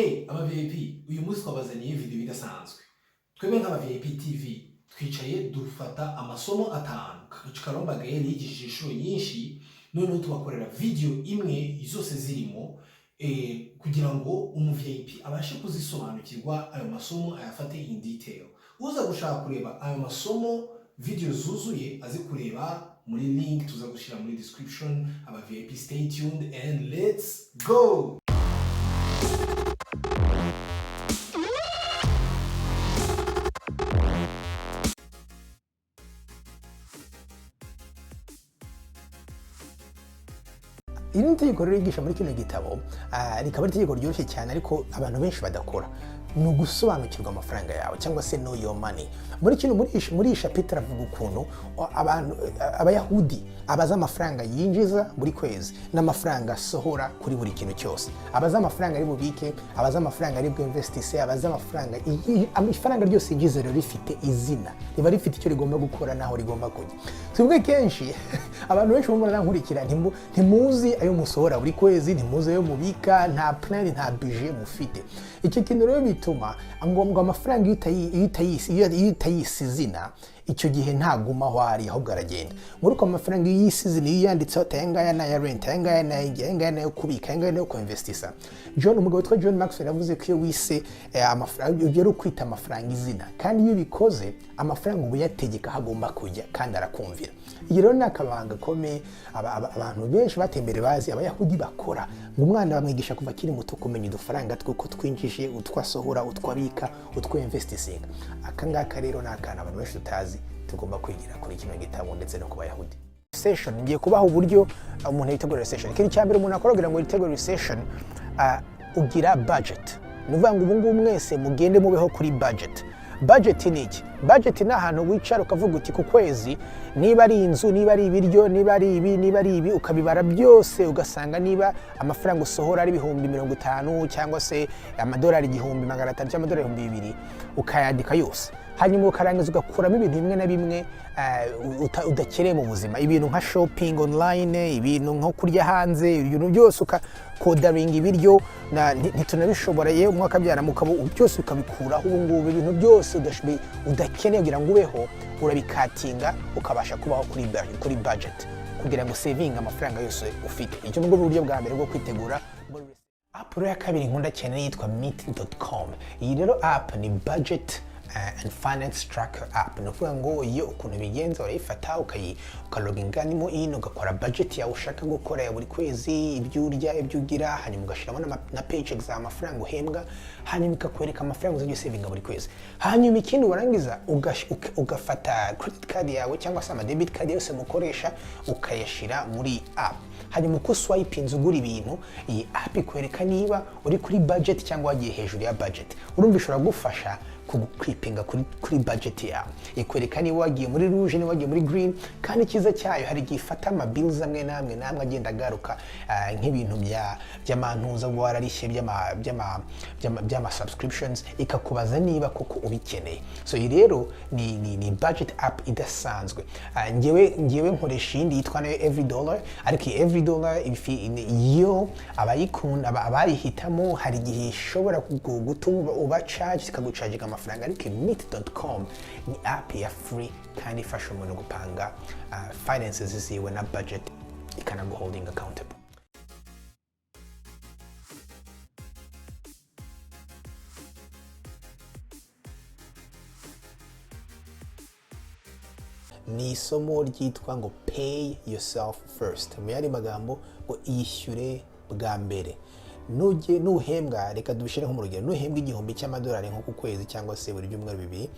Hey, aba VIP, uyu munsi twabazaniye video idasanzwe. Twebwe nk'aba VIP TV twicaye dufata amasomo atanu Karomba Gael yigishije inshuro nyinshi, noneho tubakorera video imwe zose zirimo kugira ngo umu VIP abashe kuzisobanukirwa, ayo masomo ayafate in detail. Uza gushaka kureba ayo masomo video zuzuye, aze kureba muri link tuza gushyira muri description. Aba VIP, stay tuned and let's go! Iri ni itegeko rero yigisha muri kino gitabo, rikaba ari itegeko ryoroshye cyane ariko abantu benshi badakora. Ni ugusobanukirwa amafaranga yawe, cyangwa se know your money. Muri iyi chapitre avuga ukuntu abantu, abayahudi, abaza amafaranga yinjiza buri kwezi n'amafaranga asohora kuri buri kintu cyose, abaza amafaranga ari bubike, abaza amafaranga ari bwinvestise, abaza amafaranga ifaranga ryose yinjiza rero rifite izina, riba rifite icyo rigomba gukora n'aho rigomba kujya. Twebwe kenshi, abantu benshi mubona nkurikira, ntimuzi ayo musohora buri kwezi, ntimuzi ayo mubika, nta plan, nta budget mufite. Icyo kintu rero bituma ngo amafaranga iyo utayise izina, icyo gihe ntaguma aho ari, ahubwo aragenda. Muri uko amafaranga iyo uyise izina, iyo uyanditseho ati aya ngaya ni aya rent, aya ngaya ni aya ngaya ni ayo kubika, aya ngaya ni ayo kuinvestisa. John, umugabo witwa John Maxwell, yavuze ko iyo wise amafaranga, ibyo ari ukwita amafaranga izina, kandi iyo ubikoze amafaranga uba uyategeka aho agomba kujya kandi arakumvira. Iyi rero ni akabanga gakomeye abantu benshi batembere bazi abayahudi bakora, ngo umwana bamwigisha kuva akiri muto kumenya udufaranga tw'uko twinjije, utwo asohora, utwo abika, utwo investisinga. Aka ngaka rero ni akantu abantu benshi tutazi, tugomba kwigira kuri kino gitabo ndetse no ku bayahudi. Recession, ngiye kubaha uburyo umuntu yitegura recession. Ikintu cya mbere umuntu akora kugira ngo yitegure recession, ugira budget. Ni ukuvuga ngo ubu ngubu mwese mugende mubeho kuri budget. Budget ni iki? Budget ni ahantu wicara ukavuga uti ku kwezi, niba ari inzu, niba ari ibiryo, niba ari ibi, niba ari ibi, ukabibara byose, ugasanga niba amafaranga usohora ari 50,000 cyangwa se amadolari 1,500 cyangwa amadolari 2,000, ukayandika yose. Hanyuma ukarangiza ugakuramo ibintu bimwe na bimwe udakeneye mu buzima, ibintu nka shopping online, ibintu nko kurya hanze, ibintu byose, ukakodaringa ibiryo ntitunabishobora yewe umwaka byara mukaba, byose ukabikuraho. Ubu ngubu ibintu byose udakeneye kugira ngo ubeho urabikatinga, ukabasha kubaho kuri budget kugira ngo savinge amafaranga yose ufite. Icyo nibwo buryo bwa mbere bwo kwitegura. App rero ya kabiri nkunda cyane yitwa Mint.com. Iyi rero app ni budget and finance tracker app. Ni ukuvuga ngo iyo ukuntu bigenza, urayifata ukaloginga nimo in, ugakora budget yawe ushaka gukora ya buri kwezi, ibyo urya, ibyo ugira, hanyuma ugashyiramo na paychecks zawe, amafaranga uhembwa, hanyuma ikakwereka amafaranga uzajya usavinga buri kwezi. Hanyuma ikindi warangiza ugafata credit card yawe cyangwa se ama debit card yose mukoresha, ukayashyira muri app. Hanyuma uko swipinze ugura ibintu, iyi app ikwereka niba uri kuri budget cyangwa wagiye hejuru ya budget. Urumva ishobora gufasha kugukwipinga kuri budget yawe, ikwereka niba wagiye muri rouge, niba wagiye muri green. Kandi icyiza cyayo, hari igihe ifata ama bills amwe n'amwe n'amwe agenda agaruka, nk'ibintu by'amantuza uba wararishye, by'ama subscriptions, ikakubaza niba koko ubikeneye. So iyi rero ni budget app idasanzwe. Ngewe nkoresha iyindi yitwa nayo Every Dollar, ariko iyi Every Dollar iyo abayikunda, abayihitamo, hari igihe ishobora gutuma uba charge, ikagucaginga amafaranga. Ariko Mint.com ni app ya free kandi ifasha umuntu gupanga finances ziwe na budget, ikanaguholding accountable. Ni isomo ryitwa ngo "Pay yourself first", mu yandi magambo ngo iyishyure bwa mbere. Nujye nuhembwa, reka dushyire nko mu rugero, nuhembwa 1,000 cy'amadolari nko ku kwezi cyangwa se buri byumweru 2,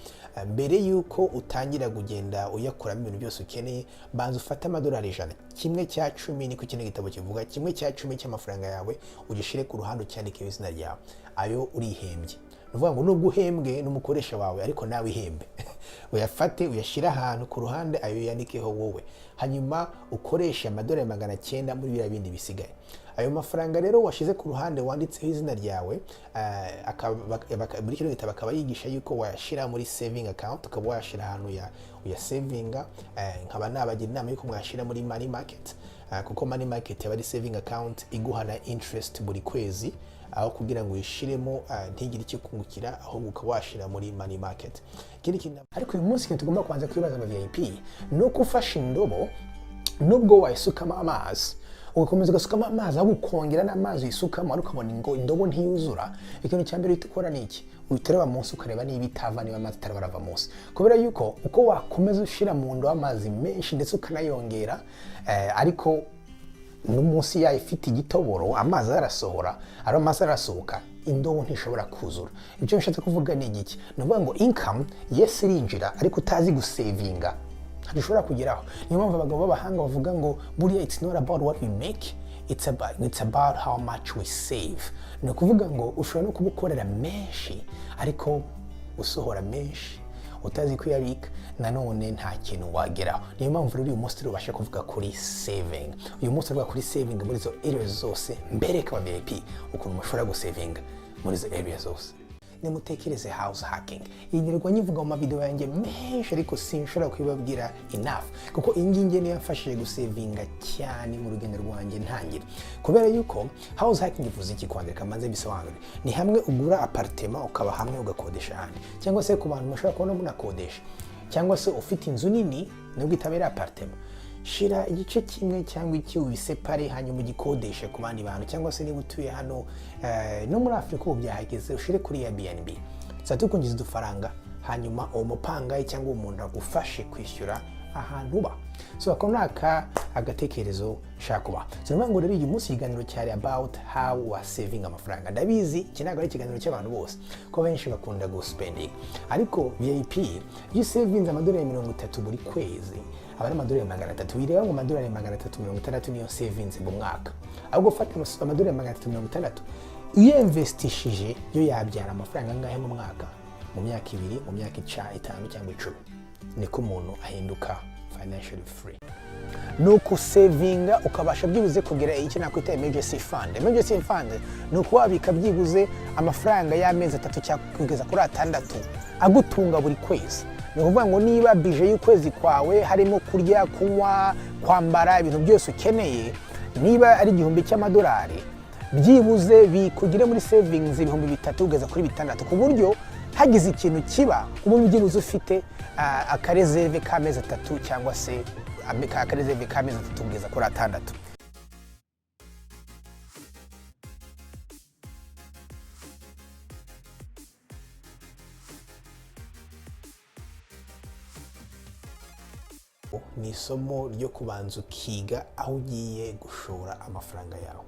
mbere y'uko utangira kugenda uyakuramo ibintu byose ukeneye, banza ufate amadolari 100, 1/10, niko kino gitabo kivuga, 1/10 cy'amafaranga yawe ugishyire ku ruhande, ucyandikeho izina ryawe, ayo urihembye. Ni ukuvuga ngo nubwo uhembwe n'umukoresha wawe, ariko nawe ihembe, uyafate uyashyire ahantu ku ruhande, ayo yandikeho wowe, hanyuma ukoreshe amadolari 900 muri biriya bindi bisigaye. Ayo mafaranga rero washyize ku ruhande wanditseho izina ryawe, muri kino gitabo akaba yigisha yuko wayashyira muri saving account, ukaba wayashyira ahantu uyasavinga. Nkaba nabagira inama yuko mwashyira muri money market, kuko money market yaba ari saving account iguha na interest buri kwezi. Aho kugira ngo uyishiremo ntigire icyo kungukira, ahubwo ukaba washira muri money market. Ikindi kintu ariko uyu munsi, ikintu tugomba kubanza kwibaza aba VIP, ni uko ufashe indobo, nubwo wayisukamo amazi, ugakomeza ugasukamo amazi, ahubwo ukongera n'amazi uyisukamo, ariko ukabona ngo indobo ntiyuzura, ikintu cya mbere uhita ukora ni iki? Uhita ureba munsi, ukareba niba itava, niba amazi ataraba arava munsi. Kubera yuko uko wakomeza ushyira mu ndobo amazi menshi, ndetse ukanayongera, ariko no munsi yayo ifite igitoboro, amazi arasohora, ari amazi arasohoka, indobo ntishobora kuzura. Icyo nshatse kuvuga ni igiki? Ni ukuvuga ngo income, yes, irinjira, ariko utazi gusavinga ntushobora kugeraho. Niyo mpamvu abagabo b'abahanga bavuga ngo buriya it's not about what we make, it's about how much we save. Ni ukuvuga ngo ushobora no kuba ukorera menshi, ariko usohora menshi utazi kuyabika, nanone nta kintu wageraho. Niyo mpamvu rero uyu munsi tubasha kuvuga kuri saving. Uyu munsi tuvuga kuri saving muri izo areas zose, mbereka aba VIP ukuntu mushobora gusavinga muri izo areas zose. Nimutekereze house hacking. Iyi nirwa nyivuga mu mavideo yanjye menshi, ariko sinshobora kubibabwira enough, kuko iyi ngiyi niyo yamfashije gusavinga cyane mu rugendo rwanjye ntangira. Kubera yuko house hacking ivuze iki? Kwandika maze bisobanure: ni hamwe ugura apartment, ukaba hamwe, ugakodesha ahandi, cyangwa se ku bantu mushobora kubona munakodesha, cyangwa se ufite inzu nini nubwo itabera apartment, shira igice kimwe cyangwa iki ubisepare, hanyuma ugikodeshe ku bandi bantu. Cyangwa se niba utuye hano, no muri Afurika ubu byahageze, ushire kuri Airbnb, tuzajya tukwinjiza udufaranga, hanyuma uwo mupangayi cyangwa uwo muntu agufashe kwishyura ahantu uba. So ako ni aka agatekerezo nshaka kubaha. So ni ngo rero uyu munsi ikiganiro cyari about how wa saving amafaranga. Ndabizi iki ntabwo ari ikiganiro cy'abantu bose, ko benshi bakunda guspending, ariko VIP, iyo usavinze amadolari 30 buri kwezi, aba ari amadolari 300. Wireba ngo amadolari 360 niyo savinze mu mwaka, ahubwo ufata amadolari 360 uyinvestishije, yo yabyara amafaranga angahe mu mwaka, mu myaka 2, mu myaka 5 cyangwa 10? Niko umuntu ahinduka financially free. Ni ukusavinga ukabasha byibuze kugira icyo nakwita emergency fund. Emergency fund ni ukuba wabika byibuze amafaranga y'amezi 3 cyangwa kugeza kuri 6 agutunga buri kwezi. Ni ukuvuga ngo niba budget y'ukwezi kwawe harimo kurya, kunywa, kwambara, ibintu byose ukeneye, niba ari 1000 cy'amadolari, byibuze bikugire muri savings 3000 kugeza kuri 6000, ku buryo hagize ikintu kiba uba byibuze ufite akareserve k'amezi 3, cyangwa se akareserve k'amezi 3 kugeza kuri 6. Ni isomo ryo kubanza ukiga aho ugiye gushora amafaranga yawe.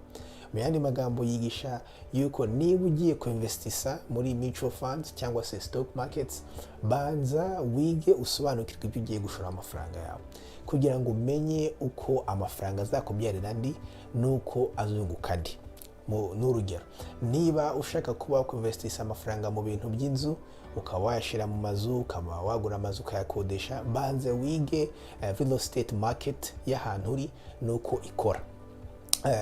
Mu yandi magambo, yigisha yuko niba ugiye kuinvestisa muri mutual funds cyangwa se stock markets, banza wige, usobanukirwe ibyo ugiye gushora amafaranga yawe, kugira ngo umenye uko amafaranga azakubyarira andi n'uko azunguka andi. N'urugero, niba ushaka kuba wakwinvestisa amafaranga mu bintu by'inzu, ukaba wayashyira mu mazu, ukaba wagura amazu ukayakodesha, banze wige real estate market y'ahantu uri n'uko ikora.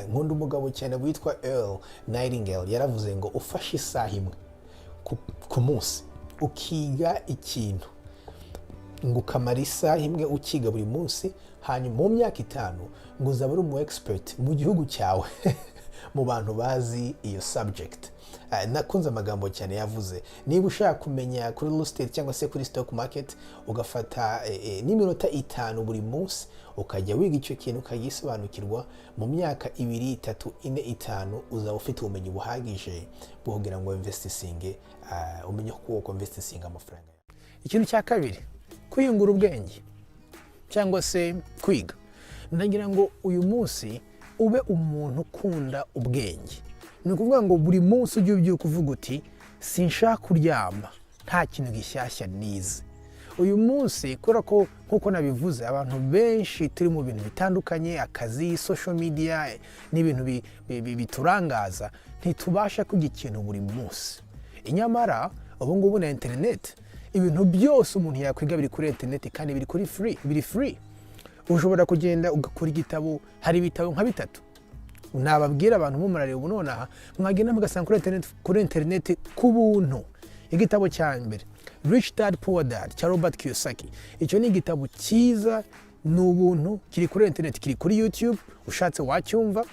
Nkunda umugabo cyane witwa Earl Nightingale. Yaravuze ngo ufashe isaha imwe ku munsi ukiga ikintu, ngo ukamara isaha imwe ukiga buri munsi, hanyuma mu myaka 5 ngo uzaba uri umu expert mu gihugu cyawe, mu bantu bazi iyo subject. Nakunze amagambo cyane yavuze. Niba ushaka kumenya kuri real estate cyangwa se kuri stock market, ugafata n'iminota 5 buri munsi, ukajya wiga icyo kintu, ukagisobanukirwa, mu myaka 2, 3, 4, 5 uzaba ufite ubumenyi buhagije bwo kugira ngo investisinge, umenye uko investisinga amafaranga yawe. Ikintu cya kabiri, kwiyungura ubwenge cyangwa se kwiga. Ndagira ngo uyu munsi ube umuntu ukunda ubwenge. Ni ukuvuga ngo buri munsi ujye ubyuka uvuga uti: "Sinshaka kuryama nta kintu gishyashya nize uyu munsi." Kubera ko nk'uko nabivuze, abantu benshi turi mu bintu bitandukanye, akazi, social media n'ibintu biturangaza, ntitubasha kwiga ikintu buri munsi. Inyamara ubu ngubu na interineti, ibintu byose umuntu yakwiga biri kuri interineti, kandi biri kuri free, biri free. Ushobora kugenda ugakora igitabo. Hari ibitabo nka bitatu nababwira abantu mu murareba ubu nonaha, mwagenda mugasanga kuri interineti ku buntu. Igitabo cya mbere, Rich Dad Poor Dad cya Robert Kiyosaki. Icyo ni igitabo cyiza, ni ubuntu, kiri kuri interineti, kiri kuri YouTube, ushatse wacyumva.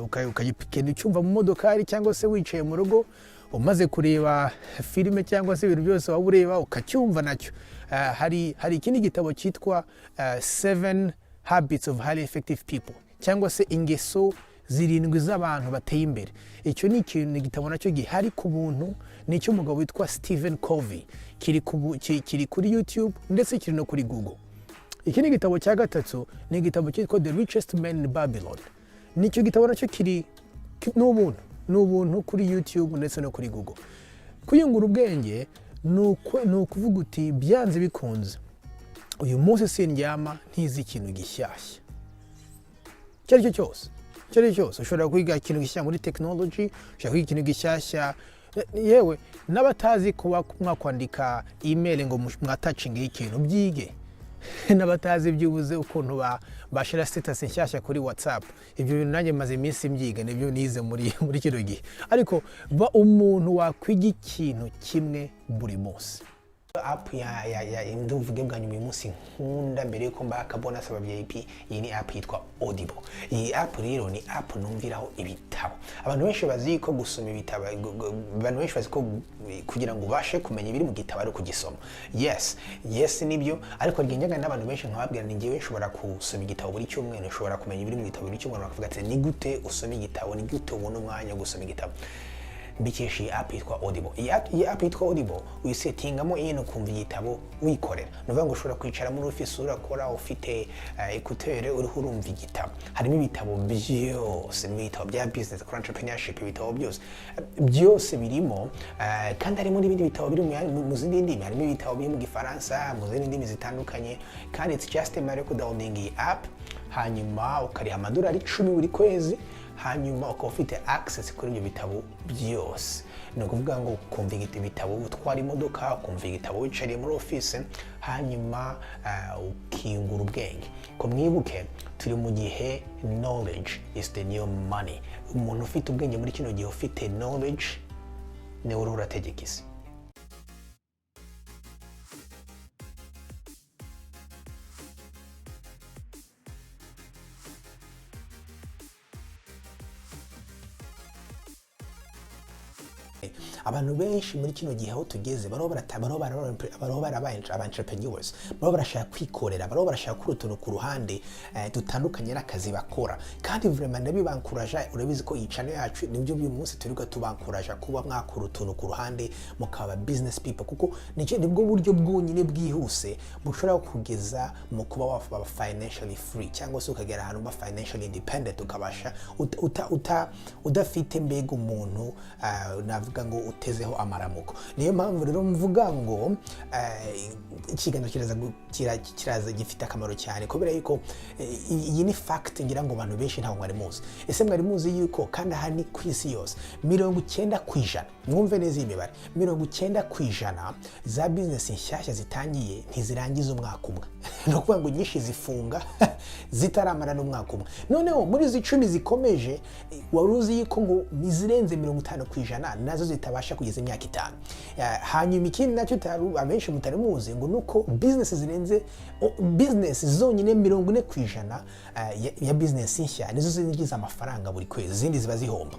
Ukagenda ucyumva mu modokari cyangwa se wicaye mu rugo umaze kureba filime cyangwa se ibintu byose waba ureba, ukacyumva nacyo. Hari ikindi gitabo cyitwa Seven Habits of Highly Effective People, cyangwa se Ingeso Zirindwi z'Abantu Bateye Imbere. Icyo ni ikintu, ni igitabo nacyo gihari ku buntu, ni icy'umugabo witwa Stephen Covey. Kiri kuri YouTube ndetse kiri no kuri Google. Iki ni igitabo cya gatatu, ni igitabo cyitwa The Richest Man in Babylon. Nicyo gitabo nacyo kiri ni ubuntu kuri YouTube ndetse no kuri Google. Kwiyungura ubwenge ni ukuvuga uti: "Byanze bikunze uyu munsi sindyama ntizi ikintu gishyashya icyo ari cyo cyose." Icyo ari cyo cyose, ushobora kwiga ikintu gishyashya muri tekinoloji, ushobora kwiga ikintu gishyashya, yewe n'abatazi kuba mwakwandika email ngo mwatacingeho ikintu, byige. N'abatazi byibuze ukuntu bashyira status nshyashya kuri WhatsApp, ibyo bintu nanjye maze iminsi mbyiga, nibyo nize muri kino gihe. Ariko ba umuntu wakwiga ikintu kimwe buri munsi. App ya nduvuge bwa nyuma uyu munsi nkunda, mbere yuko mbaha akabonus aba VIP, iyi ni app yitwa Audible. Iyi app rero ni app numviraho ibitabo. Abantu benshi bazi ko gusoma ibitabo, abantu benshi bazi ko kugira ngo ubashe kumenya ibiri mu gitabo ari ukugisoma. Yes, nibyo, ariko njyaga n'abantu benshi nkababwira ni njyewe nshobora gusoma igitabo buri cyumweru, nshobora kumenya ibiri mu gitabo buri cyumweru. Bakavuga ati: "Ni gute usoma igitabo? Ni gute ubona umwanya wo gusoma igitabo?" Mbikesha iyi app yitwa Audible. Iyi app yitwa Audible uyisetingamo nyine ukumva igitabo wikorera. Ni ukuvuga ngo ushobora kwicara muri office urakora, ufite écouteur, uriho urumva igitabo. Harimo ibitabo byose, ibitabo bya business, kuri entrepreneurship, ibitabo byose byose birimo, kandi harimo n'ibindi bitabo biri mu zindi ndimi. Harimo ibitabo biri mu Gifaransa, mu zindi ndimi zitandukanye. Kandi it's just a matter yo kudownloading iyi app, hanyuma ukariha amadolari 10 buri kwezi, hanyuma ukaba ufite access kuri ibyo bitabo byose. Ni ukuvuga ngo ukumva ibitabo utwara imodoka, ukumva igitabo wicariye muri office, hanyuma ukiyungura ubwenge. Ko mwibuke, turi mu gihe knowledge is the new money. Umuntu ufite ubwenge muri kino gihe, ufite knowledge, niwe uriho urategeka isi. Abantu benshi muri kino gihe aho tugeze bariho barabaye aba entrepreneurs, bariho barashaka kwikorera, bariho barashaka gukora utuntu ku ruhande dutandukanye n'akazi bakora. Kandi vraiment ndabibankuraja. Urabizi ko iyi channel yacu nibyo uyu munsi turiga, tubankuraja kuba mwakora utuntu ku ruhande, mukaba business people, kuko nibwo buryo bwonyine bwihuse bushobora kugeza mu kuba waba financially free, cyangwa se ukagera ahantu uba financially independent, ukabasha udafite mbega umuntu navuga ngo utezeho amaramuko. Niyo mpamvu rero mvuga ngo ikiganiro kiraza gifite akamaro cyane, kubera yuko iyi ni fact ngira ngo abantu benshi ntabwo mwari muzi. Ese mwari muzi yuko, kandi aha ni ku isi yose, 90%, mwumve neza iyi mibare, 90% za business nshyashya zitangiye ntizirangiza umwaka umwe? Ni ukuvuga ngo nyinshi zifunga zitaramara n'umwaka umwe. Noneho muri izi 10 zikomeje, wari uzi yuko ngo izirenze 50% nazo zitabasha kugeza imyaka 5? Hanyuma ikindi nacyo abenshi mutari muzi ngo nuko business zirenze business zonyine 40% ya business nshya nizo zinjiza amafaranga buri kwezi, izindi ziba zihomba.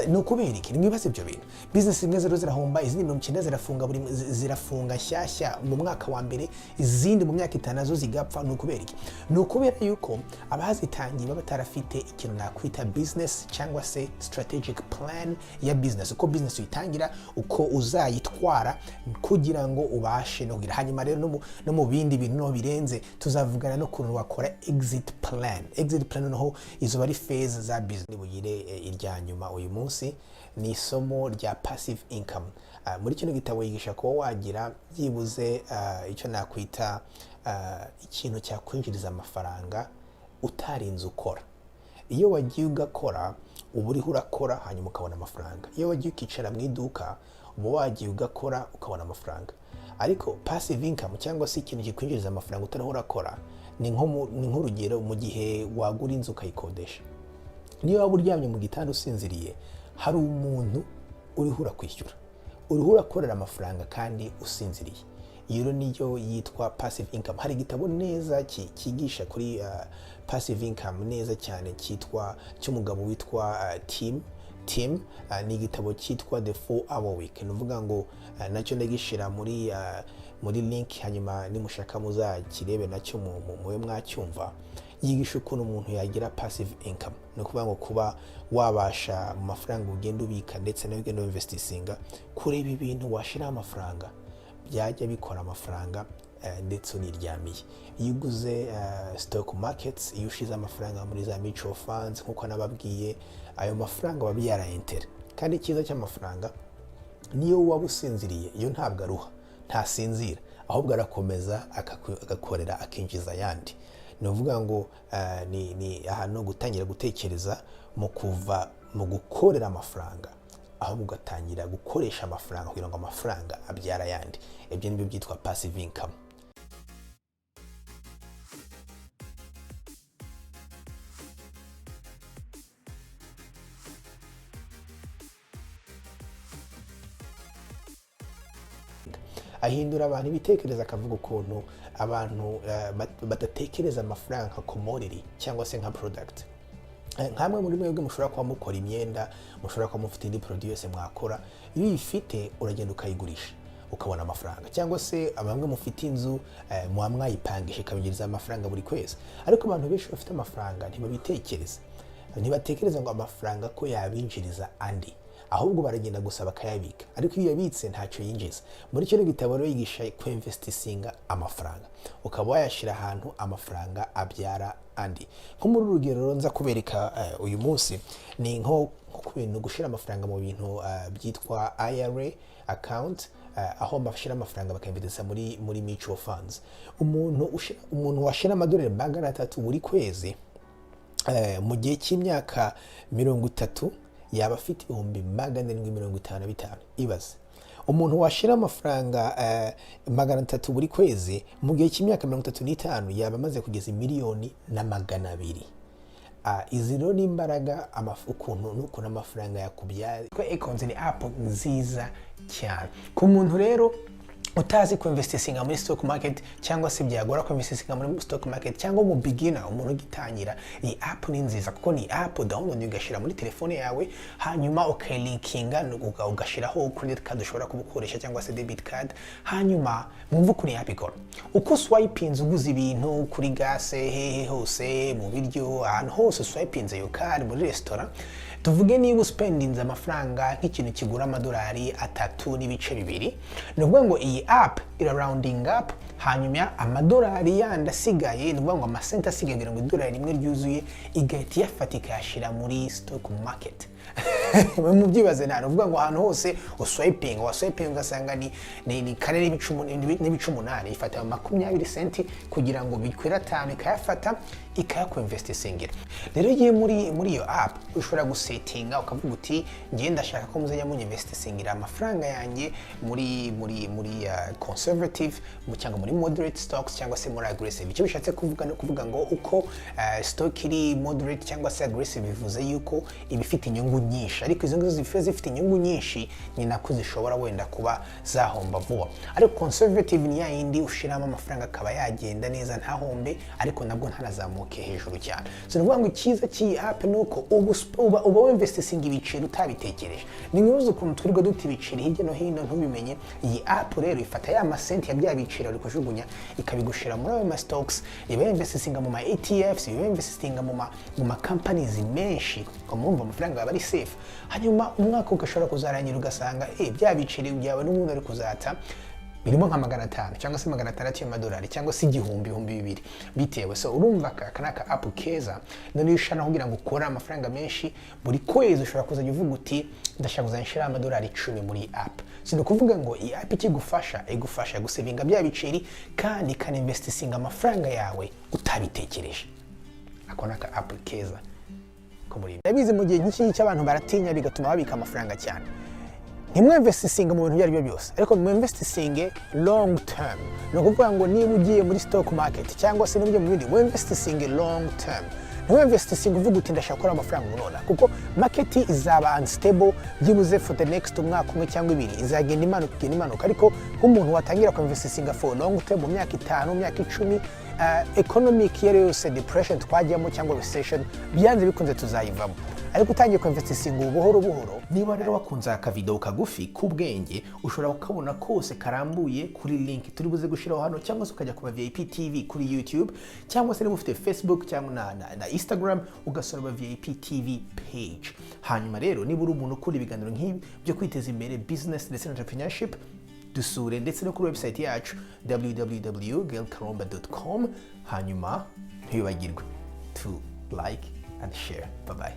Ni ukubera iki? Nimwibaze ibyo bintu. Business zimwe zero zirahomba, izindi 90 zirafunga buri zirafunga nshyashya mu mwaka wa mbere, izindi mu myaka 5 nazo zigapfa. Ni ukubera iki? Ni ukubera yuko abazitangiye baba batarafite ikintu nakwita business cyangwa se strategic plan ya business, uko business uyitangira, uko uzayitwara kugira ngo ubashe no kugira. Hanyuma rero no mu bindi bintu no birenze, tuzavugana n'ukuntu wakora exit plan. Exit plan noneho izo ari phase za business. Bugire irya nyuma uyu munsi ni isomo rya passive income. Muri kino gitabo yigisha kuba wagira byibuze icyo nakwita ikintu cyakwinjiriza amafaranga utarinze ukora. Iyo wagiye ugakora, uba uriho urakora hanyuma ukabona amafaranga. Iyo wagiye ukicara mu iduka, uba wagiye ugakora ukabona amafaranga. Ariko passive income, cyangwa se ikintu kikwinjiriza amafaranga utariho urakora, ni nk'urugero mu gihe wagura inzu ukayikodesha. Niyo waba uryamye mu gitanda usinziriye, hari umuntu uriho urakwishyura, uriho urakorera amafaranga kandi usinziriye. Iyo rero niyo yitwa passive income. Hari igitabo neza cyigisha kuri passive income neza cyane, cyitwa cy'umugabo witwa Tim. Ni igitabo cyitwa The 4 Hour Week. Ni ukuvuga ngo nacyo ndagishyira muri link, hanyuma nimushaka muzakirebe nacyo mube mwacyumva. Yigisha ukuntu umuntu yagira passive income, ni ukuvuga ngo kuba wabasha mu mafaranga ugenda ubika ndetse nawe ugenda investisinga, kureba ibintu washyiraho amafaranga byajya bikora amafaranga ndetse uniryamiye. Iyo uguze stock markets, iyo ushize amafaranga muri za mutual funds, nk'uko nababwiye, ayo mafaranga aba abyara intérêt. Kandi icyiza cy'amafaranga, niyo waba usinziriye, iyo ntabwo aruha, ntasinzira, ahubwo arakomeza agakorera, akinjiza ayandi. Ni ukuvuga ngo ni ahantu gutangira gutekereza mu kuva mu gukorera amafaranga, ahubwo ugatangira gukoresha amafaranga kugira ngo amafaranga abyare ayandi. Ibyo nibyo byitwa passive income. Ahindura abantu ibitekerezo, akavuga ukuntu abantu badatekereza amafaranga nka commodity cyangwa se nka product. Nkamwe muri mwebwe mushobora kuba mukora imyenda, mushobora kuba mufite indi produit yose mwakora, iyo uyifite uragenda ukayigurisha ukabona amafaranga, cyangwa se bamwe mufite inzu, muba mwayipangisha ikabinjiriza amafaranga buri kwezi. Ariko abantu benshi bafite amafaranga ntibabitekereza, ntibatekereza ngo amafaranga ko yabinjiriza andi, ahubwo baragenda gusa bakayabika. Ariko iyo uyabitse ntacyo yinjiza. Muri kino gitabo rero yigisha kwinvestisinga amafaranga, ukaba wayashyira ahantu amafaranga abyara andi. Nko muri urugero rero nza kubereka uyu munsi ni nko ku bintu gushyira amafaranga mu bintu byitwa IRA account, aho bashyira amafaranga bakayinvestisa muri mutual funds. Umuntu washyira amadolari 300 buri kwezi, mu gihe cy'imyaka 30 yaba afite 755,000. Ibaze umuntu washyira amafaranga 300 buri kwezi, mu gihe cy'imyaka 35 yaba amaze kugeza 1,200,000. Izi rero ni imbaraga ukuntu n'ukuntu amafaranga yakubyara. Acorns ni app nziza cyane ku muntu rero utazi kuinvestisinga muri stock market, cyangwa se byagora kuinvestisinga muri stock market, cyangwa mu beginner, umuntu ugitangira. Iyi app ni nziza kuko ni app download ugashyira muri telefone yawe, hanyuma ukayilinkinga, ugashyiraho credit card ushobora kuba ukoresha cyangwa se debit card. Hanyuma mwumve ukuntu iyi app ikora: uko swipinze uguze ibintu kuri gas, hehe hose, mu biryo, ahantu hose swipinze iyo card muri resitora, tuvuge niba uspendinze amafaranga nk'ikintu kigura amadolari 3.2, ni ukuvuga ngo iyi app ira rounding up, hanyuma amadolari yandi asigaye, ni ukuvuga ngo amasenti asigaye kugira ngo idolari rimwe ryuzuye, igahita iyafata ikayashyira muri stock market. Mubyibaze, nta, ni ukuvuga ngo ahantu hose uswipinga, waswipinga ugasanga ni 4.8, ifata 20 senti kugira ngo bikwire atanu, ikayafata ikayakuinvestisingira. Rero iyo muri iyo app ushobora gusetinga ukavuga uti: "Ngiye ndashaka ko muzajya munyinvestisingira amafaranga yanjye muri conservative cyangwa muri moderate stocks cyangwa se muri aggressive." Icyo bishatse kuvuga ni ukuvuga ngo uko stock iri moderate cyangwa se aggressive, bivuze yuko iba ifite inyungu nyinshi, ariko izo ngizo zifite inyungu nyinshi ni nako zishobora wenda kuba zahomba vuba. Ariko conservative ni ya yindi ushiramo amafaranga akaba yagenda neza, ntahombe, ariko nabwo ntanazamuke hejuru cyane. So ni ukuvuga ngo icyiza cy'iyi app ni uko uba winvestisinga ibiceri utabitekereje. Ni nkibazo ukuntu twirirwa duta ibiceri hirya no hino ntubimenye. Iyi app rero ifata ya masenti ya bya biceri uri kujugunya, ikabigushira muri ayo ma stocks, iba investisinga mu ma ETFs, iba investisinga mu ma companies menshi, ukamwumva amafaranga aba ari safe. Hanyuma umwaka ugashobora kuzarangira ugasanga bya biceri byawe n'ubundi ari kuzata birimo nka 500 cyangwa se 600 y'amadolari cyangwa se 1000, 2000, bitewe. So urumva aka ni aka app keza. None iyo ushaka kugira ngo ukore amafaranga menshi buri kwezi, ushobora kuzajya uvuga uti: "Ndashaka kuzajya nshyiraho amadolari 10 muri iyi app." So ni ukuvuga ngo iyi app ikigufasha, igufasha gusevinga bya biceri kandi ikaninvestisinga amafaranga yawe utabitekereje. Ako ni aka app keza ko muri. Ndabizi mu gihe nk'iki ngiki abantu baratinya, bigatuma babika amafaranga cyane. Ntimwinvestisinge mu bintu ibyo ari byo byose, ariko mwinvestisinge long term. Ni ukuvuga ngo niba ugiye muri stock market cyangwa se niba ugiye mu bindi, mwinvestisinge long term. Ntiwinvestinge uvuga uti "Ndashaka gukora amafaranga ubu nonaha," kuko market izaba unstable byibuze for the next umwaka umwe cyangwa 2, izagenda imanuka, igenda imanuka. Ariko nk'umuntu watangira kuinvestinga for long term, mu myaka 5, mu myaka 10, economic iyo ari yo yose, depression twajyamo cyangwa recession, byanze bikunze tuzayivamo. Ariko utangiye kuinvestinga ubu buhoro buhoro. Niba rero wakunze aka kavideo kagufi k'ubwenge, ushobora kukabona kose karambuye kuri link turi buze gushyiraho hano, cyangwa se ukajya ku ba VIP TV kuri YouTube, cyangwa se niba ufite Facebook cyangwa na Instagram, ugasura ba VIP TV page. Hanyuma rero, niba uri umuntu ukunda ibiganiro nk'ibi byo kwiteza imbere, business ndetse na entrepreneurship, dusure ndetse no kuri website yacu www.gaelkaromba.com. Hanyuma ntiwibagirwe to like and share. Bye bye.